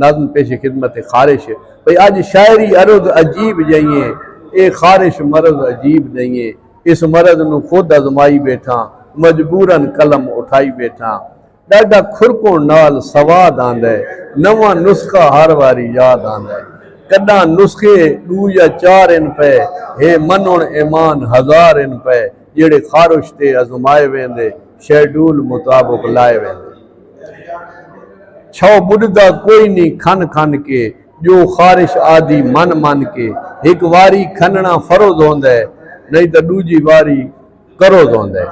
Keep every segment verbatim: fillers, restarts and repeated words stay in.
نظم پیش خدمت خارش۔ بھئی اڄ شاعری عرض عجیب ڄائیں، اے خارش مرض عجیب ݙائیں۔ اس مرض نوں خود ازمائی ٻیٹھاں، مجبوراً قلم اٹھائی ٻیٹھاں۔ ݙاڈھا کھرکݨ نال سواد آندا ہے، نواں نسخہ ہر واری یاد آندا ہے۔ کݙاں نسخے ݙو یا چار ہن پئے، ہے منݨ ایمان ہزار ہن پئے، جیڑھے خارش تے ازمائے ویندے، شیڈول مطابق لائے ویندے۔ چھو ٻݙدا کوئی نی کھن کھن کے، جو خارش آہدی من من کے۔ ہک واری کھنݨا فرض ہوندا ہے، نئیں تاں ݙوجھی واری قرض ہوندا ہے۔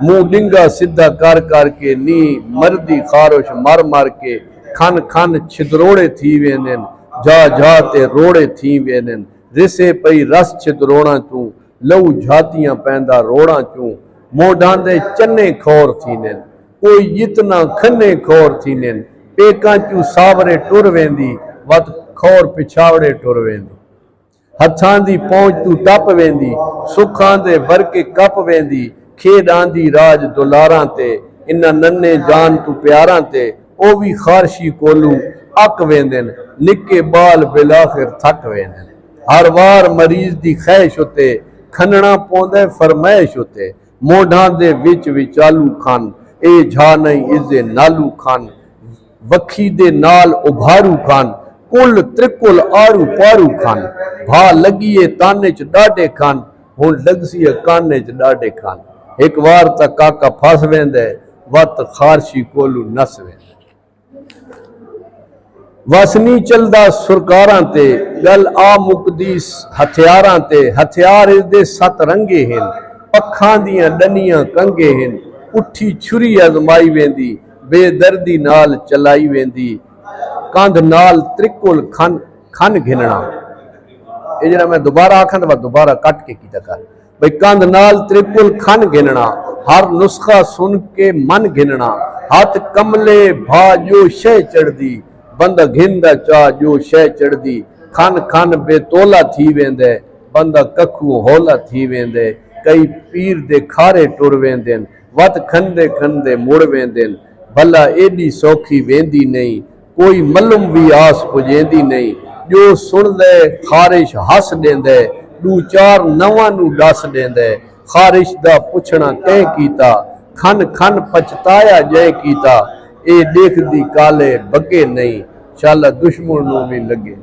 منہ ݙنگا سدھا کر کر کے، نی مردی خارش مر مر کے۔ کھن کھن چھتروڑے تھی ویندن، جھا جھا تے روڑے تھی ویندن۔ رسے پئی رس چھتروڑاں توں، لہو جھاتیاں پیندا روڑاں چوں۔ مونڈھاں دے چنے کھور تھیندن، کوئی جتنا کھنے کھور تھیندن۔ پیکاں چوں ساورے ٹر ویندی، وت کھور پچھاوڑے ٹر ویندی۔ ہتھاں دی پہنچ توں ٹپ ویندی، سکھاں دے ورکے کپ ویندی۔ کھیݙ آندی راج دلاراں تے، انہاں ننھے جان توں پیاراں تے۔ او وی خارشی کولوں اک ویندن، نکے ٻال بالآخر تھک ویندن۔ ہر وار مریض دی خواہش اتے، کھنݨا پوندا ہے فرمائش اتے۔ مونڈھاں دے وچ وچالو کھن، اے جھا نئیں عز نالو کھن۔ وکھی دے نال ابھارو کھن، کل ترکل آرو پارو کھن۔ بھا لڳی اے تن اچ ݙاڈھے کھن، ہݨ لڳسی اے کن اچ ݙاڈھے کھن۔ ہک وار تاں کاکا پھس ویندا ہے، وت خارشی کولوں نس ویندا ہے۔ وس نی چلدا سرکاراں تے، ڳل آ مکدی ہتھیاراں تے۔ ہتھیار اس دے ست رنگے ہن، پکھاں دیاں ݙنیاں کنگے ہن۔ پٹھی چھری ازمائی ویندی، بے دردی نال چلائی ویندی۔ کندھ نال ترکل کھن، کھن گھنݨا۔ اے جیڑھا میں دوبارہ آکھاں تاں بس دوبارہ کٹ کے کیتا کر۔ بھئی کندھ نال ترکل کھن گھنݨا، ہر نسخہ سݨ کے من گھنݨا۔ ہتھ کملے بھا جو شے چڑھدی، بندہ گھندا چا جو شے چڑھدی۔ کھن کھن بے تولا تھی ویندے، بندہ ککھوں ہولا تھی ویندے۔ کئی پیر دے کھارے ٹر ویندن، وت کھندے کھندے مڑ ویندن۔ بھلا ایݙی سوکھی ویندی نئیں، کوئی ملم وی آس پڄیندی نئیں۔ جو سݨدے خارش ہس ݙیندے، ݙو چار نواں نوں ݙس ݙیندے۔ خارش دا پچھݨا کئیں کیتا، کھن کھن پچھتایا جئیں کیتا۔ اے ݙیکھدی کالے بڳے نئیں، شالا دشمن نوں وی لڳے۔